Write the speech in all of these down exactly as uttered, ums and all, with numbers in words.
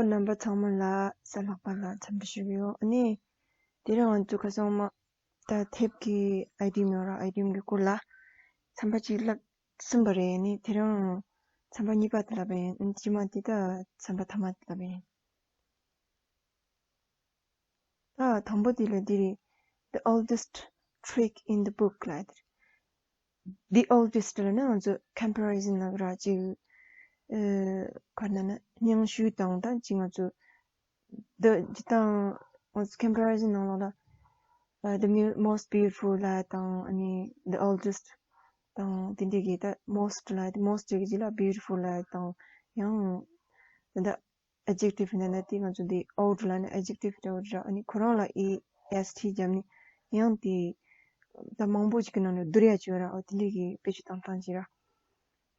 རྣམ་པ་ཚང་མ་ལ་གཟའ་ལྷག་པ་ལ་འཚམས་འདྲི་ཞུ་གི་ཡོད། ཨ་ནི་དེ་རིང་ང་ཚོ་ཁ་སང་མ་ད་དེབ་ཀྱི་ཨའི་ཊེམ་ཡོད་ར། ཨའི་ཊེམ་གྱི་སྐོར་ལ་ཚན་པ་གཅིག་བསླབས་ཟིན་པ་རེད། ཨ་ནི་དེ་རིང་ཚན་པ་གཉིས་པ་དེ་བསླབ་པ་ཡིན། ཨ་ནི་རྗེས་མ་དེ་ད་ཚན་པ་ཐ་མ་དེ་བསླབ་པ་ཡིན། ད་དང་པོ་དེ་ལ་འདི་རེད། The oldest trick in the book ལབ་དེ་རེད། The oldest ལབ་ན་ང་ཚོ་comparison ལབ་ར་ཅིག་ཨ་ག་རེ་ན་ན་སྙན་ཞུ་དང་ད་ཅིག་ང་ཚོ་the ཇི་ལྟར་ང་ཚོ་comparison ནང་ལོགས་ལ་ཨ་the mu- most beautiful ལབ་དང་ཨ་ནི་the oldest དང་དེ་འདྲའི་གི་ད་most ལབ་དེ་most གི་རྗེས་ལ་beautiful ལབ་དང་ཡང་ད་adjective ཡིན་ན་དེ་ང་ཚོ་འདི་old ལབ་ན་adjective འདྲ་བོ་རེད། ཨ་ནི་ཁོ་རང་ལ་E S T བརྒྱབ་ནས་ཡང་དེ་ད་མང་པོ་ཅིག་གི་ནང་ནས་བསྡུར་ཡ་ཅིག་ཡོད་ར། འོ་དེ་འདྲའི་གི་བེད་སྤྱོད་བཏང་སྟངས་ཅིག་ར། ཨ་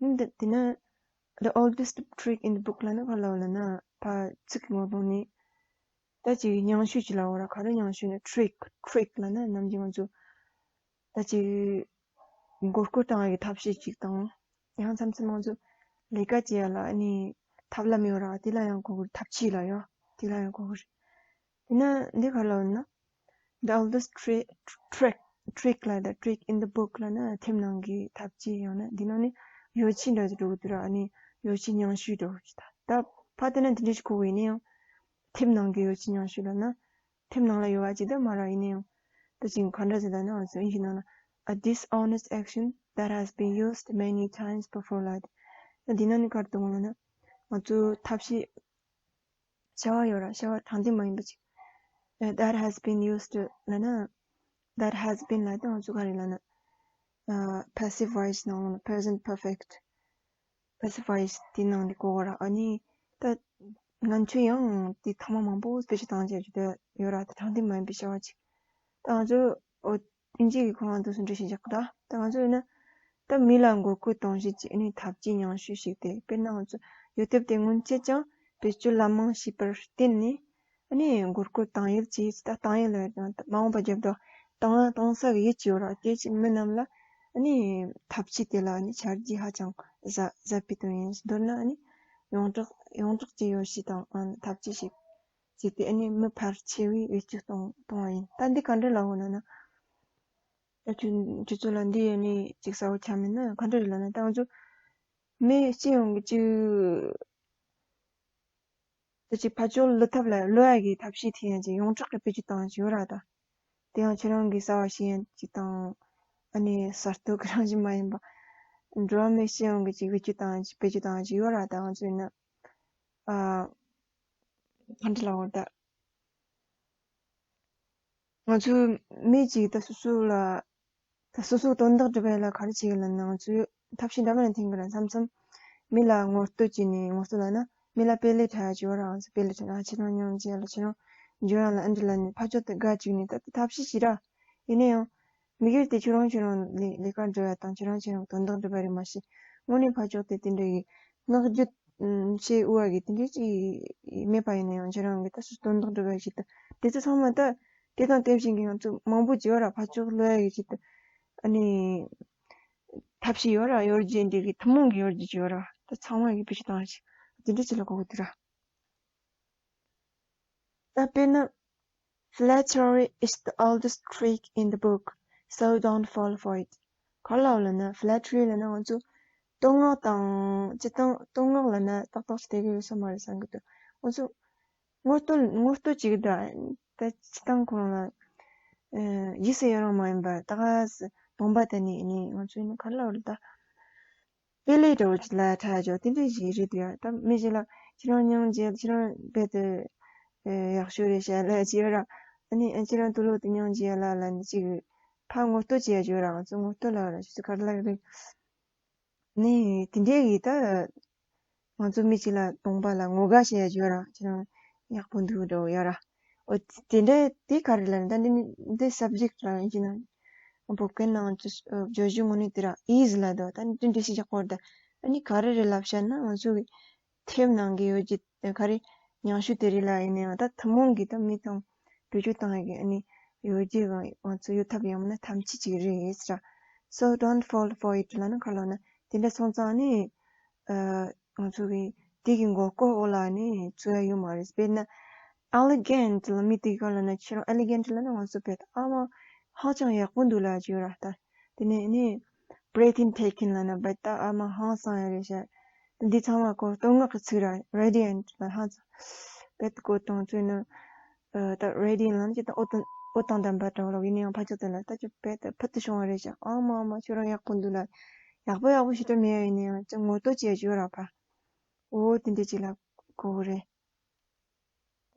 ནི་འདི་དེ་ན་the oldest trick in the book ལབ་ན་ག་རེ་ལབ་ལབ་ན་ཕར་ཚིག་གི་ངོ་གདོང་ནས་ད་ཅིག་སྙན་ཞུ་ཅིག་ལབ་ཡོད་ར། ག་རེ་སྙན་ཞུ་ན་trick trick ལབ་ན་ནམ་རྒྱུན་ང་ཚོ་ད་ཅིག་མགོ་སྐོར་བཏང་བའི་ཐབས་ཤེས་ཅིག་དང་། ཡང་མཚམས་མཚམས་ང་ཚོ་ལས་ཀ་བྱེད་ཡ་ལ་ཨ་ནི་ཐབས་ལམ་ཡོད་ར། དེ་ལ་ཡང་གོ་གི་རེད། ཐབས་ཇུས་ལབ་ཡོད། དེ་ལ་ཡང་གོ་གི་རེད། དེ་ན་འདི་ག་རེ་ལབ་ན། The oldest trick trick trick ལབ་ད་trick in the book ལབ་ན་དེབ་ནང་གི་ཐབས་ཇུས། ཡང་ན་འདི་ནང་ནས་ཡོ་བྱད་འདྲ་ཞིག་འགྲོ་གི་འདུག་ར། ཨ་ནི་ཡོ་བྱད་སྙན་ཞུ་འགྲོ་གི་འདུག་ད། ད་ཕར་བལྟས་ན་འདི་འདྲ་ཞིག་གོ་གི་ཡིན་ན་ཡང་། དེབ་ནང་གི་ཡོ་བྱད་སྙན་ཞུ་ལབ་ན། དེབ་ནང་ལ་ཡོད་པ་ཅིག་ད་མ་ར་ཡིན་ན་ཡང་། ད་ཅིག་ག་འདྲ་ཟེར་ལབ་ན་ང་ཚོ་དབྱིན་ཇི་ནང་ལ། A dishonest action that has been used many times before ལབ་དེ། ད་འདི་ནང་ནས་ག་རེ་གཏོང་གི་ལབ་ན། ང་ཚོ་ཐབས་ཤེས་བྱ་བ་ཡོད་ར། བྱ་བ་དྲང་བདེན་མ་ཡིན་པ་ཅིག་ཨ། That has been used ལབ་ན། That has been ལབ་དེ་ང་ཚོ་ག་རེ་ལབ་ན། ཨ། passive voice ནང་ལ་present perfect passive voice དེ་ནང་ལ་གོ་གི་ར། ཨ་ནི་ད་ང་ཚོས་ཡང་དེ་ཐེངས་མ་མང་པོ་བེད་སྤྱོད་བཏང་བྱས་ཀྱི་དེ་ཡོད་ར། དེ་དྲང་བདེན་མ་ཡིན་པའི་བྱ་བ་ཅིག་ད་ང་ཚོ་འོ་དབྱིན་ཇི་གི་ཁོ་རང་འདུག་སེ་འགྲེལ་བཤད་རྒྱག་གི་ད། ད་ང་ཚོ་ཡིན་ན་ད་མི་ལ་མགོ་སྐོར་གཏོང་བྱེད་ཀྱི་ཨ་ནི་ཐབས་ཇུས་སྙན་ཞུ་ཞིག་སྟེ། དཔེར་ན་ང་ཚོ་ཡོ་དེབ་དེ་སྔོན་ཆད་ཀྱང་བེད་སྤྱོད་ལམ་མང་བྱས་པར་བརྟེན་ནས། ཨ་ནི་མགོ་སྐོར་བཏང་ཡུལ་གྱིས་ད་བཏང་ཡུལ་ལ་ཡང་མ་འོངས་པ་རྒྱབ་ཏུ་བཏང་བ་བཏང་ས་གི་ཡུལ་གྱི་ཡོད་ར། སྐད་ཅིག་མི་རྣམས་ལ་ཨ་ནི་ཐབས་ཇུས་དེ་ལ་ཨ་ནི་ཆ་རྒྱུས་ཧ་ཅང་ཟབ་ཟབ་པའི་དོན་ཡིན། མདོར་ན་ཨ་ནི་ཡོངས་གྲགས་ཡོངས་གྲགས་ཀྱི་ཡོ་བྱད་དང་ཨ་ནི་ཐབས་ཇུས་ཤིག་བྱས་ཏེ་ཨ་ནི་མི་ཕལ་ཆེ་བས་བེད་སྤྱོད་གཏོང་གཏོང་བ་ཡིན། ད་འདི་ག་འདྲ་ལབ་ཡོད་ན་ན། ད་ཁྱོད་ཁྱོད་ཚོ་ལ་འདི་ཨ་ནི་ཅིག་གསལ་པོ་ཆགས་མེད་ན་ག་འདྲ་རེད་ལབ་ན། ད་ང་ཚོ་མི་སྤྱི་ཡོངས་ཀྱི་ཅིག་ད་ཅིག་ཕར་ཕྱོགས་བསླུ་ཐབས་ལ་བསླུ་ཡ་གི་ཐབས་ཤེས་དེ་ཡང་ཅིག་ཡོངས་གྲགས་ཀྱི་བེད་སྤྱོད་བཏང་ཡ་ཅིག་ཡོད་ར་ད། དེ་ཡང་ཁྱེད་རང་གིས་གསལ་པོ་ཤེས་ཡ་ཅིག་དང་། ཨ་ནི་གསར་གཏོད་ཀྱི་རང་བཞིན་མ་ཡིན་པ། འགྲོ་བ་མི་སྤྱི་ཡོངས་ཀྱི་ཅིག་བེད་སྤྱོད་བཏང་ཡ་ཅིག་བེད་སྤྱོད་བཏང་ཡ་ཅིག་ཡོད་ར་ད། ང་ཚོ་ཡིན་ན། ཨ། ག་འདྲ་ལབ་དགོས་རེད་ད། ང་ཚོ་མི་གཅིག་ད་སོ་སོ་ལ། ད་སོ་སོ་དོན་དག་སྒྲུབ་པ་ལ་ག་རེ་བྱེད་ཀྱི་ལབ་ན། ང་ཚོས་ཐབས་ཤེས་འདྲ་མིན་འཐེན་གྱི་རེད། མཚམས་མཚམས་མི་ལ་ངོ་བསྟོད་བྱས་ནས། ངོ་བསྟོད་ལབ་ན་མི་ལ་དཔེ་ལེགས་འཁྲབ་ཡ་ཅིག་ཡོད་ར། ང་ཚོ་དཔེ་ལེགས་འཁྲབ་ན། ཨ། ཁྱེད་རང་སྙིང་རྗེ་ལ། ཁྱེད་རང་འཇོན་ཡ་ལ། འདི་ལབ་ནས་ཕར་ཕྱོགས་དེ་དགའ་བཅུག་ནས། ད་དེ་ཐབས་ཤེས་ཤིག་ར། ཡིན་ན་ཡང་། དམིགས་ཡུལ་དེ་ཁྱོད་རང་ཁྱོད་རང་ལས་ལས་ཀ་འགྲོ་ཡ་དང་ཁྱོད་རང་ཁྱོད་རང་དོན་དག་སྒྲུབ་པ་རེད་མ་གཞི། དངོས་གནས་ཕར་ཕྱོགས་དེ་དེ་འདྲ་ཡི་བསྔགས་བརྗོད་བྱེད་འོས་པ་གི་དེ་འདྲ་ཅིག་མེད་པ་ཡིན་ན་ཡང་། ཁྱོད་རང་གི་ད་སུ་དོན་དག་སྒྲུབ་པ་ཞིག་ཏུ་དེ་ཚོ་ཚང་མ་ད་དེ་དང་དེ་བཞིན་གྱི་ང་ཚོ་མང་པོ་བྱེད་པ་ར། ཕར་ཕྱོགས་བསླུ་ཡ་གི་ཆེད་དུ་ཨ་ནི་ཐབས་ཤེས་ཡོད་ར། ཡོ་བྱད་འདི་གི་ཐུན་མོང་གི་ཡོ་བྱད་ཅིག་ཡོད་ར། ད་ཚང་མ་གི་བེད་སྤྱོད་བཏང་ཞིག་དེ་འདྲ་ཅིག་ལ་གོ་གི་འདུག་ར། ད་དཔེར་ན། Flattery is the oldest trick in the book, so don't fall for it. ག་རེ་ལབ་ལབ་ན། flattery ལབ་ན་ང་ཚོ་བསྟོད་བསྔགས་དང་། སྤྱིར་བཏང་བསྟོད་བསྔགས་ལབ་ན་ཏག་ཏག་ཅིག་བསྡད་ཀྱི་ཡོད་ས་མ་རེད་བསམ་གྱི་འདུག་ང་ཚོ་ངོ་བསྟོད་ངོ་བསྟོད་བྱེད་ཀྱི་འདུག་ད་སྤྱིར་བཏང་ཁོ་རང་ལ་ཨ་ཡིད་སུ་ཡོད་རང་མ་ཡིན་པ་ད་ག་སེ་སྟོང་པ་དེ་ནི་ནི་ང་ཚོ་ཡིན་ན་ག་རེ་ལབ་རེད་ད། དཔེ་ལེགས་འདྲ་བོ་ཅིག་ལབ་ཡ་དྲག་ཅོག་དེ་འདྲ་ཞིག་རེད་འདུག་ཡ། ད་མི་ཞིག་ལ་ཁྱེད་རང་སྙིང་རྗེ། ཁྱེད་རང་རྦད་དེ་ཨེ་ཡག་ཤོས་རེད་ཤག་ལབ་ཡ་ཅིག་ཡོད་ར། ཨ་ནི་ཨ་ཁྱེད་རང་དུག་ལོག་དེ་སྙིང་རྗེ་ལབ་ལབ་ནི་ཅིག་ཕར་ངོ་བསྟོད་བྱེད་ཡ་ཅིག་ཡོད་ར། ང་ཚོ་ངོ་བསྟོད་ལབ་ར་ཅིག་ག་རེ་ལབ་རེད། ནི་དེ་འདྲའི་གི་ད་ང་ཚོ་མི་གཅིག་ལ་གདོང་པ་ལ་ངོ་དགའ་བྱེད་ཡ་ཅིག་ཡོད་ར། ཁྱེད་རང་ཡག་པོ་འདུག་འདྲ་བོ་ཡོད་ར། འོ་དེ་འདྲ་དེ་ག་རེ་ལབ་ན། ད་འདི་འདི་subject ར་ཡིན་གྱི་ན། བོད་སྐད་ནང་ཚོ་བརྗོད་གཞི་དངོས་གནས་དེ་ར་is ལབ་འདུག་ད་འདི་འདྲ་ཞིག་བཞག་པར་ད། ཨ་ནི་ག་རེ་རེད་ལབ་བཤད་ན། ང་ཚོ་གི་དེབ་ནང་གི་ཡོ་བྱད་ག་རེ་སྙན་ཞུ་དེ་རིགས་ལ་ཡིན་ན་ཡང་ད་ཐུན་མོང་གི་ད་མི་དང་བེད་སྤྱོད་བཏང་ཡ་གི་ཨ་ནི་ཡོ་བྱད་ང་ཚོ་ཡོད་ཐབས་ཡོད་མེད་ན་ཐམས་ཅད་ཅིག་རེད་ཟེར་ར། So don't fall for it ལབ་ན་ག་རེ་ལབ་ན། དེ་འདྲ་སོང་ཙང་ཨ་ནི་ཨ་ང་ཚོ་གི་ དེ་གི་མགོ་སྐོར་འོག་ལ་ནི་ཚུད་ཡ་ཡོད་མ་རེད། དཔེར་ན་elegant ལ་མི་དེ་ག་ལ་ན་ཁྱེད་རང་elegant ལ་ན་ང་ཚོ་བེད་ཨ་མ་ཧ་ཅང་ཡག་པོ་འདུག་ལ་ཅིག་ཡོད་ར། ད་དེ་ནས་ནི་breathtaking ལ་ན་བེད་ཨ་མ་ཧང་སང་ཡ་རེད་ཤག་འདི་ཚང་མ་ཁོ་བསྟོད་བསྔགས་ཀྱི་ཚིག་ར། radiant ལ་ཧང་སང་བེད་ཁོ་དང་ཚུད་ན། ད་radiant ལ་ནི་ཅི་ད་འོད་དང་འོད་དང་ལྡན་པ་འདྲ་བོ་ལ་ཡིན་ན་ཡང་ཕལ་ཆེར་དེ་ལ་ད་ཅི་བེད་ཕུལ་དུ་བྱུང་བ་རེད་ཤག་ཨ་མ་ཨ་མ་ཁྱོད་རང་ཡག་པོ་འདུག་ལ། ཡག་པོ་ཡག་པོ་ཞིག་ཏུ་མེད་ཡ་ཡིན་ན་ཡང་ཅི་ངོ་བསྟོད་བྱེད་ཡ་ཅིག་ཡོད་ར་ཕ། འོ་དེ་འདྲ་ཅིག་ལ་གོ་གི་རེད།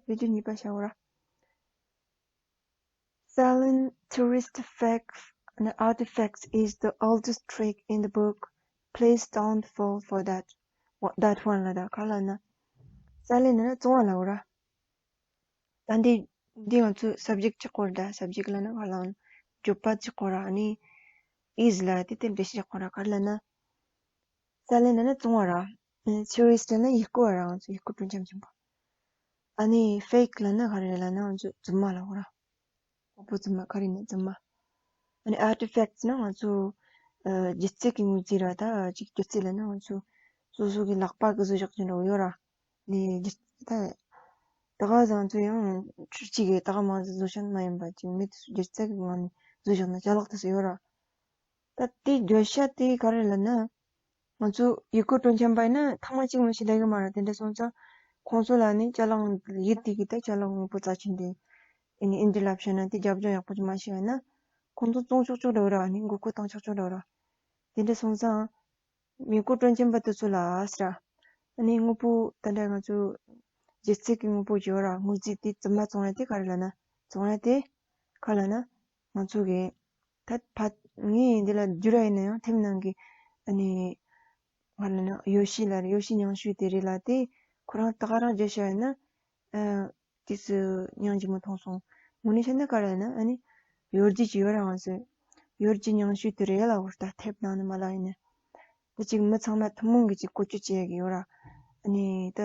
བེད་སྤྱོད་གཉིས་པ་བྱ་བ་ར། Selling tourist facts and artifacts is the oldest trick in the book. Please don't fall for that. That one ལ་ད་ག་ལ་ན། selling ན་བཙོང་བ་ལ་འོ་ར། ད་འདི་འདི་ང་ཚོ་subject གཅིག་པོ་རེད་ད། subject ལ་ན་ག་ལ་ན་བརྗོད་པ་གཅིག་པོ་ར། ཨ་ནི་is ལ་དེ་དེ་འདྲ་ཞིག་གཅིག་པོ་ར། ག་ལ་ན། selling ན་ན་བཙོང་བ་ར། tourist ན་ཡུལ་སྐོར་བ་ར། ང་ཚོ་ཡུལ་སྐོར་སྤྲོ་འཆམ་བྱེད་པ། ཨ་ནི་fake ལ་ན་ག་རེ་ལ་ན་ང་ཚོ་རྫུན་མ་ལ་འོ་ར། ཕོ་བོ་རྫུན་མ་ག་རེ་ནས་རྫུན་མ། ཨ་ནི་artifacts ན་ང་ཚོ་ཨ་སྒྱུ་རྩལ་གྱི་དངོས་རྫས་ར། ད་ཅིག་སྒྱུ་རྩལ་ལ་ན་ང་ཚོ་སོ་སོ་གི་ལག་པ་གིས་བཟོས་བཞག་ཅིག་འདྲ་བོ་ཡོད་ར། ནས་སྒྱུ་ད་ད་ག་ཟེ་ང་ཚོ་ཡང་ཁྲི་གཅིག་གིས་ད་ག་མང་ཟིག་བཟོས་བཞག་ན་མ་ཡིན་པ་ཅིག་མི་དེ་ཚོ་སྒྱུ་རྩལ་གི་ངང་ནས་བཟོས་བཞག་ན་ཅ་ལག་དེ་ཚོ་ཡོད་ར། ད་དེ་བརྗོད་བྱ་དེ་ག་རེ་ལབ་ན། ང་ཚོ་ཡུལ་སྐོར་སྤྲོ་འཆམ་པ་ཡིན་ན་ཐེངས་མ་གཅིག་མ་ཞིག་ལས་ཀྱི་མ་རེད། དེ་འདྲ་སོང་ཙང་ཁོང་ཚོ་ལ་ནི་ཅ་ལག་ཡུལ་དེ་གི་ད་ཅ་ལག་དངོས་པོ་རྩ་ཆེན་དེ་ཨ་ནི་ཨིན་ཇི་ལ་བཤད་ན་དེ་རྒྱབ་ལྗོངས་ཡག་པོ་ཅིག་མ་ཤེས་པ་ཡིན་ན་ཁོང་ཚོ་བཙོང་ཆོག་ཆོག་འདྲ་བོ་ར། ཨ་ནི་མགོ་སྐོར་བཏང་ཆོག་ཆོག་འདྲ་བོ་ར། དེ་འདྲ་སོང་ཙང་། ཡུལ་སྐོར་སྤྲོ་འཆམ་པ་དེ་ཚོ་ལ་ཟེར། ཨ་ནི་དངོས་པོ་ད་ལྟ་ང་ཚོ་སྒྱུ་རྩལ་གྱི་དངོས་པོ་ཡོད་ར། དངོས་རྫས་དེ་རྫུན་མ་བཙོང་ཡ་དེ་ག་རེ་ལབ་ན། བཙོང་ཡ་དེ་ག་ལབ་ན། ང་ཚོ་གི་ད་ཕ་ངས་འདི་ལ་བསྒྱུར་བ་ཡིན་ན་ཡང་ཐེམ་ནང་གི་ཨ་ནི་ག་རེ་ལབ་ན་ཡོ་ཤི་ལ་རེད། ཡོ་ཤི་ཉང་ཤུའི་དེ་རེད་ལ། དེ་ཁོ་རང་ད་ག་རང་བརྗོད་བྱ་ཡིན་ན། ཨ། དུས་སུ་ཉང་ཅིག་མ་མཐོང་སོང་། དངོས་གནས་བཤད་ན་ག་རེ་ན་ཨ་ནི་ཡོ་རྫས་ཅིག་ཡོད་ར། ང་ཚོས་ཡོ་རྫས་ཉང་ཤུའི་དེ་རེད་ལ། འོ་ད་ཐེབས་ནང་ནས་མ་ལ་ཡིན་ནས་ད་ཅིག་མི་ཚང་མ་ཐུན་མོང་གི་ཅིག་བཀོལ་སྤྱོད་བྱེད་ཡ་གི་ཡོད་ར། ཨ་ནི་ད་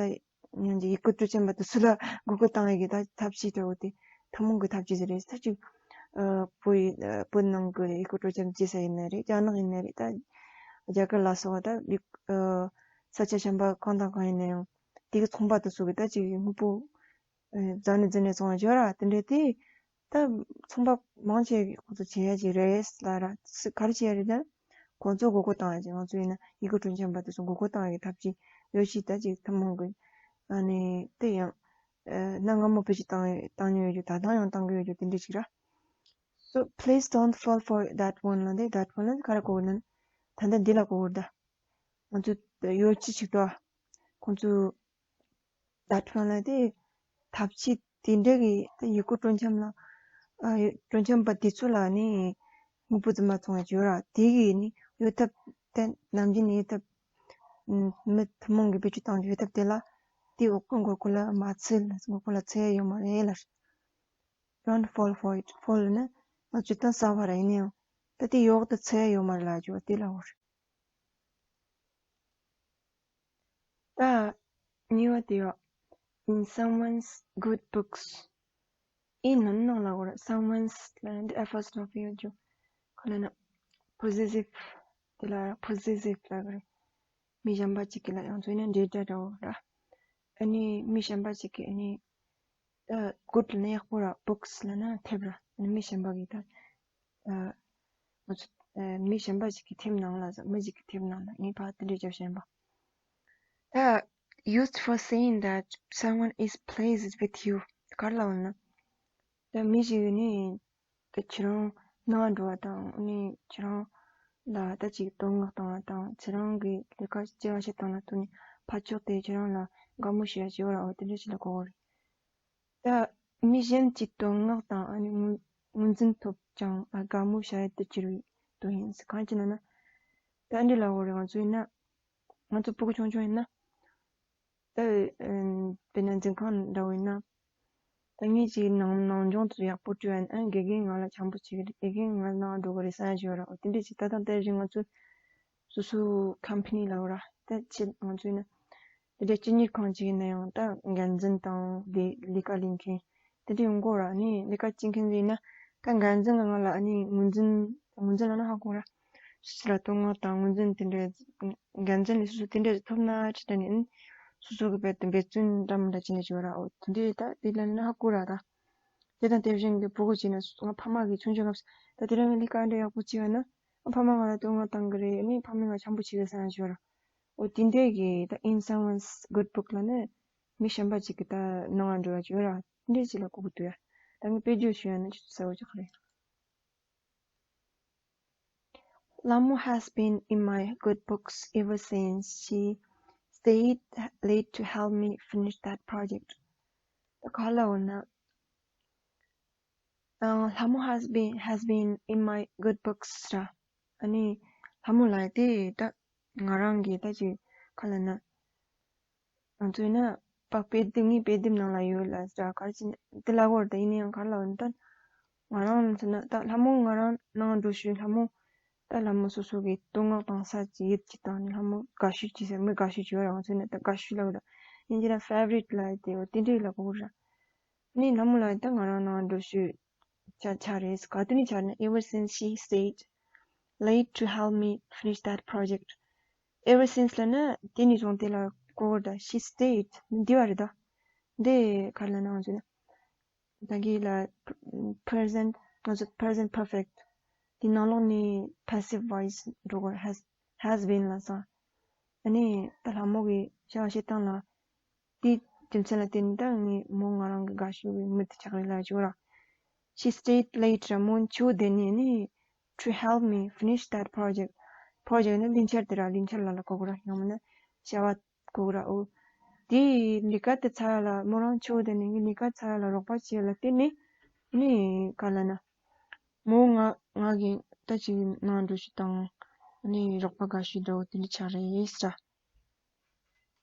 ཉང་ཅིག་ཡུལ་སྐོར་སྤྲོ་འཆམ་པ་དེ་ཚོ་ལ་མགོ་སྐོར་བཏང་ཡ་གི་ད་ཐབས་ཤེས་འདྲ་བོ་དེ་ཐུན་མོང་གི་ཐབས་ཇུས་ཟིག་རེད། ད་ཅིག་ཨ་བོད་ཡི་ཨ་བོད་ནང་གི་ཡུལ་སྐོར་སྤྲོ་འཆམ་བྱེད་ས་ཡིན་ན་རེད། རྒྱ་ནག་ཡིན་ན་རེད། ད་རྒྱ་གར་ལ་སོགས་པ་ད་ཡུལ་ཨ་ས་ཆ་གཞན་པ་གང་དང་གང་ཡིན་ན་ཡང་དེ་གི་ཚོང་པ་དེ་ཚོ་གི་ད་ཅིག་དངོས་པོ། རྫ་ནས་རྫུན་ནས་བཙོང་བ་བྱོས་ར། དེ་འདྲས་དེ་ད་ཚོང་པ་མང་ཆེ་གི་ཁོ་ཚོ་བྱེད་ཡ་ཅིག་རེད་ལ་ར། སུ་ག་རེ་བྱེད་ཡ་རེད་ད། ཁོ་ཚོ་མགོ་སྐོར་བཏང་ཡ་ཅིག་ང་ཚོ་ཡིན་ན་ཡུལ་སྐོར་སྤྲོ་འཆམ་པ་དེ་ཚོ་མགོ་སྐོར་བཏང་ཡ་གི་ཐབས་ཅིག་ཡོད་ཤི། ད་ཅིག་ཐུན་མོང་གི་ཨ་ནི་དེ་ཡང་ཨ་གནའ་སྔ་མོ་བེད་སྤྱོད་བཏང་བཏང་མྱོང་ཡོད་རྒྱུ། ད་ལྟ་ཡང་བཏང་གི་ཡོད་རྒྱུ་དེ་འདྲས་ཅིག་ར། So please don't fall for that one ལ་འདི་that one ལ་ག་རེ་གོ་དགོས་ན། ད་ལྟ་འདི་ལ་གོ་དགོས་རེད་ད། ང་ཚོ་ཡོ་ཅི་ཅིག་ཏོ། ཁོང་ཚོ་ད་ཁྲོན་ལ་དེ་ཐབས་ཤེས་དེ་འདྲ་གི་ད་ཡུལ་སྐོར་སྤྲོ་འཆམ་ལ་ཨ་སྤྲོ་འཆམ་པ་དེ་ཚོ་ལ་ནི་དངོས་པོ་རྫུན་མ་བཙོང་ཡ་ཅིག་ཡོད་ར། དེ་གི་ནི་ཡོད་ཐབས་དེ་ནམ་རྒྱུན་ནས་ཡོད་ཐབས་མི་ཐུན་མོང་གི་བེད་སྤྱོད་བཏང་རྒྱུ་ཡོད་ཐབས་དེ་ལ་དེ་འོག་གི་མགོ་སྐོར་ལ་མ་ཚུད་ལ་མགོ་སྐོར་ལ་ཚུད་ཡ་ཡོད་མ་རེད་ལ། Don't fall for it. fall ན་ང་ཚོས་ད་ཟ་བ་ར་ཡིན་ན་ཡང་ད་དེ་ཡོག་ད་ཚུད་ཡ་ཡོད་མ་རེད་ལ་ཅིག་བ་དེ་ལ་འོ་རེད། ད་གཉིས་པ་དེ་ཡོད། In someone's good books. ཨིན་ནང་ནང་ལ་འོ་ར། someone's ལ་འདི་apostrophe ཡོད་རྒྱུ། ཁོ་ལ་ན་possessive དེ་ལ་possessive ལ་གི་རེད། མི་གཞན་པ་ཅིག་གི་ལ་ཡང་ཚོས་ན་འབྲེལ་སྒྲ་འདྲ་བོ་ར། ཨ་ནི་མི་གཞན་པ་ཅིག་གི་ཨ་ནི་ད་good ལ་ན་ཡག་པོ་ར། books ལ་ན་ཐེབས་ར། ཨ་ནི་མི་གཞན་པ་གི་ད་ཨ་ང་ཚོ་ཨ་མི་གཞན་པ་ཞིག་གི་ཐེབས་ནང་ལ་ཟེར། མི་ཞིག་གི་ཐེབས་ནང་ལ་ངས་ཕར་དེ་འདྲས་རྒྱབ་བཞིན་པ། ད་used for saying that someone is pleased with you ག་རེ་ལབ་ན། ད་མི་ཞིག་ནི་ད་ཁྱེད་རང་ནང་འགྲོ་བ་དང་ནི་ཁྱེད་རང་ལ་ད་ཅིག་བསྟོད་བསྔགས་བཏང་བ་དང་ཁྱེད་རང་གི་ལས་ཀ་བྱས་པ་ཞིག་བཏང་ན་ཐུག་ནི་ཕར་ཕྱོགས་དེ་ཁྱེད་རང་ལ་དགའ་མོ་ཞེ་ཡ་བྱེད་བ་ར། འོ་དེ་འདྲས་ཞིག་ལ་གོ་གོ་རེད། ད་མི་གཞན་གྱི་བསྟོད་བསྔགས་དང་ཨ་ནི་ངོས་ངོས་འཛིན་ཐོབ་ཀྱང་ཨ་དགའ་མོ་བྱ་ཡུལ་དུ་གྱུར་བའི་དོན་ཡིན་ཟེར། གང་ཅི་ན་ན། ད་འདི་ལ་འོ་རེད། ང་ཚོ་ཡིན་ན་ང་ཚོ་ཕྲུ་གུ་ཆུང་ཆུང་ཡིན་ན་ད་ཨ་དཔེར་ན་འཛིན་ཁང་འདྲ་བོ་ཡིན་ན་ད་ངས་ཅིག་ནང་ནང་སྦྱོང་དུ་ཡག་པོ་སྤྲོད་ཡ་ཨ་དགེ་རྒན་ང་ལ་བྱམས་པོ་བྱེད་ཀྱི་རེད། དགེ་རྒན་ང་ནང་འགྲོ་གི་རེད་བསམ་ཡ་ཞིག་ཡོད་ར། འོ་དེ་འདྲས་ཅིག་ད་ལྟ་ལྟ་བཞིན་ང་ཚོ་སོ་སོའི་ཁམ་པ་ནི་ལ་འོ་ར། ད་ཅི་ང་ཚོ་ཡིན་ན། དེ་འདྲའི་སྤྱི་གཉེར་ཁང་ཅིག་ཡིན་ན་ཡང་ད་འགན་འཛིན་དང་ལས་ལས་ཀ་ལས་མཁན་དེ་འདྲ་ཡོང་གོ་ར། ནི་ལས་ཀ་བྱེད་མཁན་ཡིན་ན་ད་འགན་འཛིན་གྱི་ངང་ལ་ཨ་ནི་ངོས་འཛིན་ངོས་འཛིན་ལ་ན་ཧ་གོ་ར། སོ་སོ་ལ་བསྟོད་བསྔགས་དང་ངོས་འཛིན་དེ་འདྲའི་འགན་འཛིན་ལས་སོ་སོ་དེ་འདྲ་ཐོབ་ན་ཁྲི་ད་ནི་ཨ་ནི་ སོ་སོ་གི་དཔེ་དེ་འབད་བརྩོན་འདྲ་མི་འདྲ་བྱས་ནས་བྱོས་ར། འོ་དེ་འདྲའི་ད་དེ་ལ་ནི་ཧ་གོ་ར་ད། དེ་དང་དེ་བཞིན་གྱི་ཕྲུ་གུ་བྱས་ན་ང་ཕ་མ་གི་ཆུང་ཆུང་སྐབས་སུ་ད་དེ་རིང་ལས་ཀ་འདྲ་ཡག་པོ་བྱས་པ་ན། ཨ་ཕ་མ་ང་ལ་བསྟོད་བསྔགས་བཏང་གི་རེད། ཨ་ནི་ཕ་མས་ང་འཆམ་པོ་བྱེད་ཀྱི་ཟེར་ན་བྱོས་ར། འོ་དེ་འདྲའི་གི་ད་in someone's good book ལབ་ན་མི་གཞན་པ་ཅིག་གི་ད་ནང་ང་འགྲོ་ཡ་བྱོས་ར། དེ་འདྲའི་ཅིག་ལ་གོ་གི་འདུག་ཡ། ད་ངས་དཔེ་བརྗོད་ཞུ་ཡ་ན་ཅིག་གསལ་པོ་ཅིག་རེད། Lamu has been in my good books ever since she stayed late to help me finish that project. ད་ག་ལ་འོ་ན། ཨ། Lamu has been, has been in my good books ར། ཨ་ནི་ལྷ་མོ་ལགས་དེ་ད་ང་རང་གི་ད་ཅིག་ག་ལ་ན། ང་ཚོས་ན་པགས་དཔེ་དེབ་ངའི་དཔེ་དེབ་ནང་ལ་ཡོད་ལ་ཟེར་ག་རེ་བྱས་ན་དེ་ལ་གོ་ར། ད་ཡིན་ན་ཡང་ག་ལ་འོ་ན་ད་ང་རང་ཚོ་ན་ད་ལྷ་མོ་ང་རང་ནང་འགྲོ་ཤུལ་ལྷ་མོ་ད་ལྷ་མོ་སོ་སོ་གི་བསྟོད་བསྔགས་བཏང་ས་ཅིག་ཡིད་ཀྱི་བཏང་ནས་ལྷ་མོ་དགའ་ཤོས་ཅིག་ཟེར། མི་དགའ་ཤོས་ཅིག་ཡོད་ར། ང་ཚོས་ན་ད་དགའ་ཤོས་ལབ་ར། ཡིན་གྱི་ན་favorite ལབ་དེ་འོ་དེ་འདྲའི་ལ་གོ་ར། ནི་ལྷ་མོ་ལགས་ད་ང་རང་ནང་འགྲོ་ཤུལ་ཆ་ཆ་རེད། ག་དུས་ནས་ཆ་ན། Ever since she stayed late to help me finish that project. Ever since ལབ་ན་དེ་ནས་བཟུང་དེ་ལ་གོ་གི་རེད་ད། She stayed འདི་བ་རེད་ད། འདི་ག་རེ་ལབ་ན་ང་ཚོས་ན་ད་གི་ལ་present ང་ཚོ་present perfect དེ་ནང་ལོགས་ནས་passive voice འགྲོ་གི་རེད། has has been ལབ་ས། ཨ་ནི་ད་ལྷ་མོ་གི་བྱ་བ་བྱེད་སྟངས་ལ། དེའི་རྒྱུ་མཚན་ལ་བརྟེན་ནས་ད་ངས་མོ་ང་རང་གི་དགའ་ཤོས་ཀྱི་མི་དེ་ཆགས་རེད་ལབ་ཀྱི་ཡོད་ར། She stayed late ར། མོ་ཕྱི་པོ་བསྡད་ནས་ནི་to help me finish that project. Project ནི་ལས་འཆར་དེ་ར། ལས་འཆར་ལ་ལ་གོ་གི་ར། ཡང་མིན་ན་བྱ་བ་གོ་གི་ར། འོ་དེའི་ལས་ཀ་དེ་ཚར་ལ་མོ་རང་ཕྱི་པོ་བསྡད་ནས་ངས་ལས་ཀ་ཚར་ལ་རོགས་པ་བྱས་ལ་བརྟེན་ནས་ནི་ག་ལ་ན། མོ་ང་ང་གི་ད་ཅིག་ནང་འགྲོ་ཤུལ་དང་ནི་རོགས་པ་དགའ་ཤོས་འདྲ་བོ་དེ་འདྲ་ཆགས་རེད་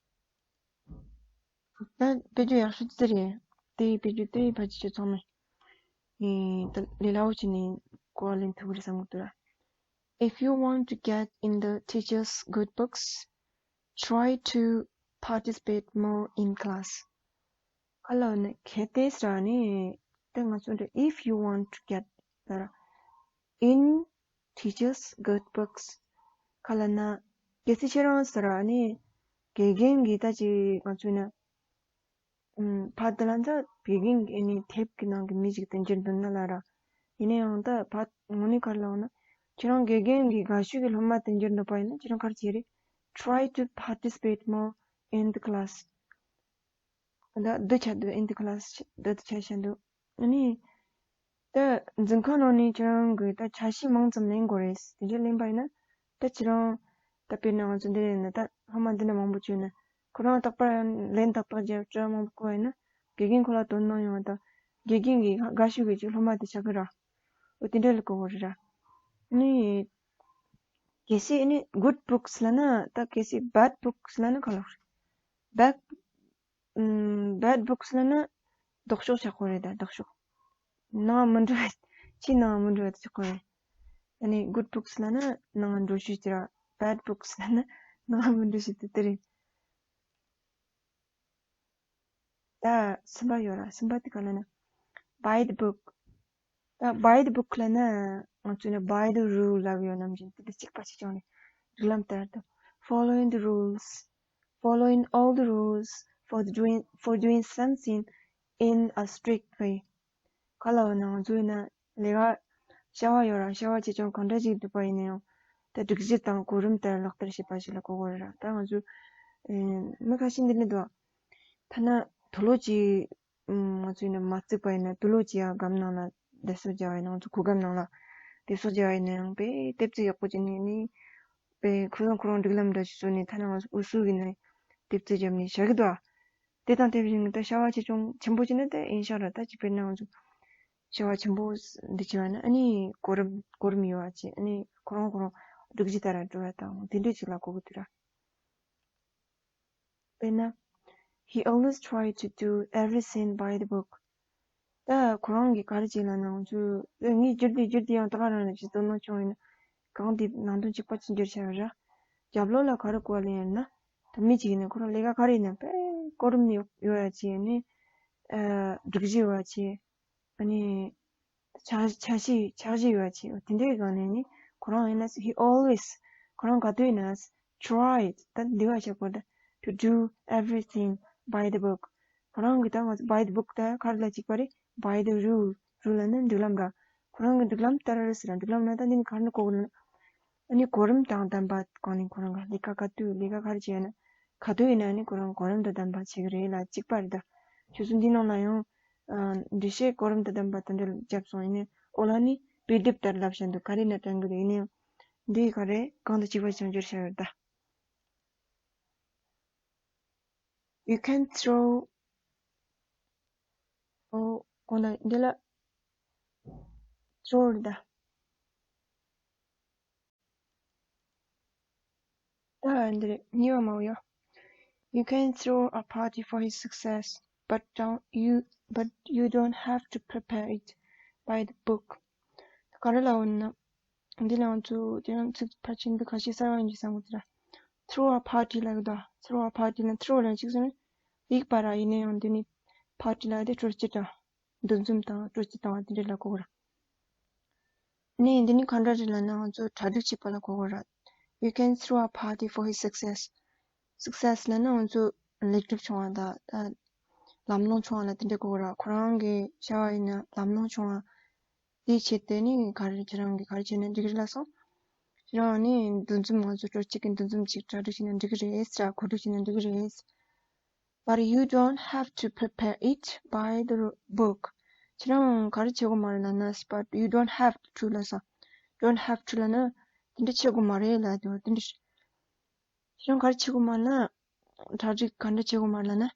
ཟེར། ད་དཔེ་བརྗོད་ཡག་ཤོས་དེ་རེད། དེ་དཔེ་བརྗོད་དེ་ཕལ་ཆེར་ཆོས་ཚང་མས་ཨེ་ད་ལས་སླ་བོ་བྱས་ནས་གོ་བ་ལེན་ཐུབ་ཀྱི་རེད་བསམ་གྱི་འདུག་ར། If you want to get in the teacher's good books, try to participate more in class. ག་ལ་ནི་གལ་ཏེ་ཟེར་ནི་ད་ང་ཚོ་འདྲ། If you want to get ཟེར་in teachers good books ག་ལ་ན་གལ་སྲིད་ཁྱེད་རང་ཟེར་ནི་དགེ་རྒན་གྱི་ད་ཅིག་ང་ཚོ་ན་ཨམ་ཕ་དེ་ལ་ད་དགེ་རྒན་གྱི་ནི་དེབ་ཀྱི་ནང་གི་མི་ཞིག་དེ་འགྱུར་འདུག་ན་ལ་ར། ཡིན་ན་ཡང་ད་ཕ་དངོས་གནས་ག་ལ་ན་ཁྱེད་རང་དགེ་རྒན་གྱི་དགའ་ཤོས་ཀྱི་སློབ་མ་དེ་འགྱུར་འདུག་པ་ཡིན་ན་ཁྱེད་རང་ག་རེ་བྱེད་རེད། Try to participate more in the class. ད་འདི་ཆ་འདུག in the class འདི་ཆ་ཆ་འདུག་ཨ་ནི་ད་འཛིན་ཁང་ནང་ནས་ཁྱེད་རང་གི་ད་ཆ་ཤས་མང་ཙམ་ལེན་དགོས་རེད། དེ་འདྲ་ལེན་པ་ཡིན་ན་ད་ཁྱེད་རང་ད་དཔེར་ན་ང་ཚོ་འདི་ལ་ཡིན་ན་ད་སློབ་མ་འདི་འདྲ་མང་པོ་བྱུང་ན་ཁོ་རང་རྟག་པར་ལན་ཏག་ཏག་བརྒྱབ་སྤྲད་མང་པོ་བསྐུར་བ་ཡིན་ན་དགེ་རྒན་ཁོ་ལ་དོ་སྣང་ཡོང་བ་དང་དགེ་རྒན་གྱི་དགའ་ཤོས་ཀྱི་ཅིག་སློབ་མ་དེ་ཆགས་ཀྱི་ར། འོ་དེ་འདྲ་ལ་གོ་དགོས་རེད་ར། ཨ་ནི་གལ་སྲིད་ཨ་ནི་good books ལབ་ན་ད་གལ་སྲིད་bad books ལབ་ན་ག་ལ་རེད། bad ཨམ་bad books ལབ་ན་ལྡོག་ཕྱོགས་ཆགས་ཀྱི་རེད་ད། ལྡོག་ཕྱོགས། ནང་མི་འགྲོ་བ། ཕྱི་ནང་མི་འགྲོ་བ་དེ་ཆགས་ཀྱི་རེད། ཨ་ནི་good books ལབ་ན་ནང་འགྲོ་ཤོས་ཅིག་ར། bad books ལབ་ན་ནང་མི་འགྲོ་ཤོས་དེ་དེ་རེད། ད་གསུམ་པ་ཡོད་ར། གསུམ་པ་དེ་ག་ལབ་ན་by the book ད་by the book ལབ་ན་ང་ཚོས་ནི་by the rule ལབ་ཡོད་ནམ་རྒྱུན་དེ་འདྲ་གཅིག་པ་ཞིག་ཀྱང་རེད། སྒྲིག་ལམ་ལྟར་དུ། Following the rules, following all the rules for the doing, for doing something in a strict way. ག་ལ་བ་ན་ང་ཚོས་ན་ལས་ཀ་བྱ་བ་ཡོད་ར། བྱ་བ་ཆེ་ཆུང་གང་འདྲ་ཞིག་འདུག་པ་ཡིན་ན་ཡང་ད་སྒྲིག་གཞི་དང་གོ་རིམ་ལྟར་ལག་བསྟར་བྱེད་པ་ཞིག་ལ་གོ་དགོས་རེད་ར། ད་ང་ཚོས་ཨེ་མི་ཁ་ཤས་འདི་འདྲ་འདུག་ཐ་ན་དུག་ལོག་ཅིག་ཨུམ། ང་ཚོས་ནི་མ་བརྩིགས་པ་ཡིན་ན་དུག་ལོག་ཅིག་ཡ་སྒམ་ནང་ལ་བསྡད་སོ་བརྒྱབ་པ་ཡིན་ན། ང་ཚོ་གོས་སྒམ་ནང་ལ་བསྡད་སོ་བརྒྱབ་པ་ཡིན་ན་ཡང་དཔེ་ལྟེབ་རྩེག་ཡག་པོ་བྱས་ནས་ནི་དཔེ་ཁོ་རང་ཁོ་རང་སྒྲིག་ལམ་འདྲ་ཞིག་བཟོས་ནས་ཐ་ན་ང་ཚོ་ཨུ་སུ་གི་ནི་ལྟེབ་རྩེག་བརྒྱབ་ནས་བཞག་གི་འདུག་དེ་དང་དེ་བཞིན་ད་བྱ་བ་ཆེ་ཆུང་ཆེན་པོ་བྱས་ན་ད་ཡིན་ཤག་ར། ད་ཅིག་དཔེར་ན་ང་ཚོ་བྱ་བ་ཆེན་པོ་འདི་བྱས་པ་ན་ཨ་ནི་གོ་རིམ་གོ་རིམ་ཡོད་པ་བྱས། ཨ་ནི་ཁོ་རང་ཁོ་རང་སྒྲིག་གཞི་ལྟར་འགྲོ་བ་དང་དེ་འདྲས་ཅིག་ལ་གོ་གི་འདུག་ར། དཔེར་ན། He always tried to do everything by the book. ད་ཁོ་རང་གིས་ག་རེ་བྱས་ལབ་ན། ང་ཚོས་ངས་བསྒྱུར་ཏེ་བསྒྱུར་ཏེ་ཡང་ད་ག་རང་ལ་ཅིག་དོ་སྣང་བྱུང་ཡིན་ན། གང་དེ་ནང་དོན་གཅིག་པ་ཅིག་བསྒྱུར་བྱས་པ་ར། རྒྱབ་ལོགས་ལ་ག་རེ་བཀོད་ལེན་ཡིན་ན། ད་མི་གཅིག་ཡིན་ན་ཁོ་རང་ལས་ཀ་ག་རེ་ཡིན་ན་དཔེ་གོ་རིམ་ཡོད་ཡོད་ཡ་བྱས་ནས། ཨ་སྒྲིག་གཞི་ཡོད་ཡ་བྱས། ཨ་ནི། འཆར་འཆར་གཞི་འཆར་གཞི་ཡོད་པ་བྱས། དེ་འདྲའི་སྒང་ནས་ནི་ཁོ་རང་ཡིན་ན་he always ཁོ་རང་ག་དུས་ཡིན་ན་tried ད་འདི་བ་བྱེད་དགོས། ད་ to do everything by the book. ཁོ་རང་གི་ད་ང་ཚོ་by the book ད་ག་རེ་ལ་གཅིག་པ་རེད། By the rule. Rule ལབ་ན་སྒྲིག་ལམ་ར། ཁོ་རང་གི་སྒྲིག་ལམ་ལྟར་ཟེར་ར། སྒྲིག་ལམ་ན་ད་འདི་ནི་ག་རེ་ནི་གོ་དགོས་ན། ཨ་ནི་གོ་རིམ་དང་ལྡན་པ་གང་ནི་ཁོ་རང་གི་ལས་ཀ་ག་དུས་ལས་ཀ་ག་རེ་བྱས་ན་ག་དུས་ཡིན་ན་ནི་ཁོ་རང་གོ་རིམ་དང་ལྡན་པ་བྱེད་ཀྱི་རེད་ལ་གཅིག་པ་རེད་ད། ཁྱོད་ཚོ་འདི་ནང་ལ་ཡང་ཨ་འགྲེལ་བཤད་གོ་རིམ་དང་ལྡན་པ་དེ་འདྲ་བརྒྱབ་སོང་ཡིན་ནའི་འོ་ལ་ནི་དཔེ་དེབ་ལྟར་ལབ་བཞིན་དུ་ག་རེ་ན་དྲན་གི་རེད། ཡིན་ནའི་འདི་ག་རེ་གང་དང་གཅིག་པ་བྱང་བསྒྱུར་བྱ་ཡོད་ད། You can throw. ཨོ། གོང་ལ་འདི་ལ་throw རེད་ད། ད་འདི་རེད། གཉིས་པ་མ་འོ་ཡ། You can throw a party for his success, but don't you but you don't have to prepare it by the book. ག་རེ་ལ་འོ་ན། འདི་ལ་ང་ཚོ་དེ་རིང་ཚིག་ཕལ་ཆེར་འདི་ཁ་ཤས་གསར་བ་ཡིན་གྱི་བསམ་གི་འདུག་ར། Throw a party ལབ་ཀྱི་འདུག Throw a party ལ་throw ལ་གཅིག་ཟེར་ན་གཡུག་པ་ར། ཡིན་ན་ཡང་འདི་ནི་party ལབ་དེ་སྤྲོ་སྐྱིད་དང་འདུ་འཛོམས་དང་སྤྲོ་སྐྱིད་བཏང་བ་དེ་འདྲ་ལ་གོ་གི་ར། ནས་འདི་ནི་ག་འདྲ་རེད་ལབ་ན་ང་ཚོ་གྲ་སྒྲིག་བྱེད་པ་ལ་གོ་གི་ར། You can throw a party for his success. Success ལབ་ན་ང་ཚོ་ལེགས་གྲུབ་བྱུང་བ་དང་ད་ལམ་ལྷོང་བྱུང་བ་ལ་དེ་འདྲ་གོ་གི་ར། ཁོ་རང་གི་བྱ་བ་ཡིན་ན་ལམ་ལྷོང་བྱུང་བ་དེའི་ཆེད་དུ་ནི་ག་རེ་ཁྱེད་རང་གིས་ག་རེ་བྱས་ན་འགྲིག་གི་རེད་ལབ་སོང་། ཁྱེད་རང་ནི་འདུ་འཛོམས་ང་ཚོ་སྤྲོ་སྐྱིད་ཀྱི་འདུ་འཛོམས་ཅིག་གྲ་སྒྲིག་བྱས་ན་འགྲིག་གི་རེད་ཟེར། གོ་སྒྲིག་བྱས་ན་འགྲིག་གི་རེད། But you don't have to prepare it by the book. ཁྱེད་རང་ག་རེ་བྱེད་དགོས་མ་རེད་ལབ་ན། But you don't have to ལབ་སོང་། Don't have to ལབ་ན་དེ་འདྲ་བྱེད་དགོས་མ་རེད་ལབ་དེ་དེ་འདྲ། ཁྱེད་རང་ག་རེ་བྱེད་དགོས་མ་རེད་ལབ་ན། གྲ་སྒྲིག་ག་འདྲ་བྱེད་དགོས་མ་རེད་ལབ་ན།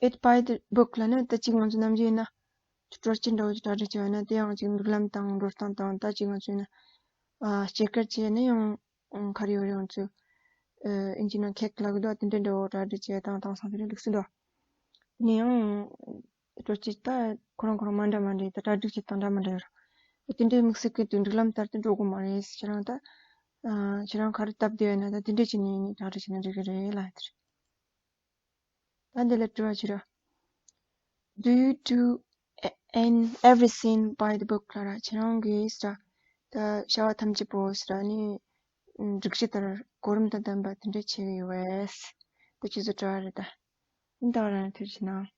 It by the book ལབ་ན་ད་ཅིག་ང་ཚོ་ནམ་རྒྱུན་ཡིན་ན་སྤྲོ་སྐྱིད་འདྲ་བོ་ཅིག་གྲ་སྒྲིག་བྱས་ཡོད་ན་དེ་ཡང་ཅིག་འདུག་ལམ་དང་འགྲོ་སྟངས་དང་ད་ཅིག་ང་ཚོ་ཡིན་ན་ཨ་སྐྱེས་སྐར་བྱས་ན་ཡང་ག་རེ་ཡོད་རེད། ང་ཚོ་ཨ་ཨིན་ཇི་ནང་cake ལབ་ཀྱི་འདུག་དེ་འདྲ་འདྲ་བོ་གྲ་སྒྲིག་བྱས་དང་དེང་སང་དེ་འདྲ་ལུགས་སྲོལ་འདུག་དེ་ནས་ཡང་སྤྲོ་སྐྱིད་ད་ཁོ་རང་ཁོ་རང་མ་འདྲ་མ་འདྲ་ད་གྲ་སྒྲིག་བྱེད་སྟངས་འདྲ་མ་འདྲ་ཡོད་རེད། དེ་འདྲའི་དམིགས་བསལ་གྱི་དུས་འགྲིག་ལམ་ལྟར་དུ་འགྲོ་དགོས་མ་རེད། ཁྱེད་རང་ད་ཨ་ཁྱེད་རང་ག་རེ་སྟབས་བདེ་ཡོད་ན་ད་དེ་འདྲ་བྱས་ནས་གྲ་སྒྲིག་བྱས་ན་འགྲིག་གི་རེད་ལབ་དེ་རེད། ད་འདི་ལ་དྲི་བ་བྱེད་རོགས། Do you do a- an everything by the book ལབ་ར། ཁྱེད་རང་གིས་ཟེར་ར། ད་བྱ་བ་ཐམས་ཅད་པོ་ཟེར་ར་ནི་སྒྲིག་གཞི་ལྟར་གོ་རིམ་དང་ལྡན་པ་དེ་འདྲ་བྱེད་ཀྱི་ཡོད་པས། དེ་ཁྱེད་ཚོ་དྲི་བ་རེད་ད། འདི་ད་རང་ཐུགས་རྗེ་གནང་།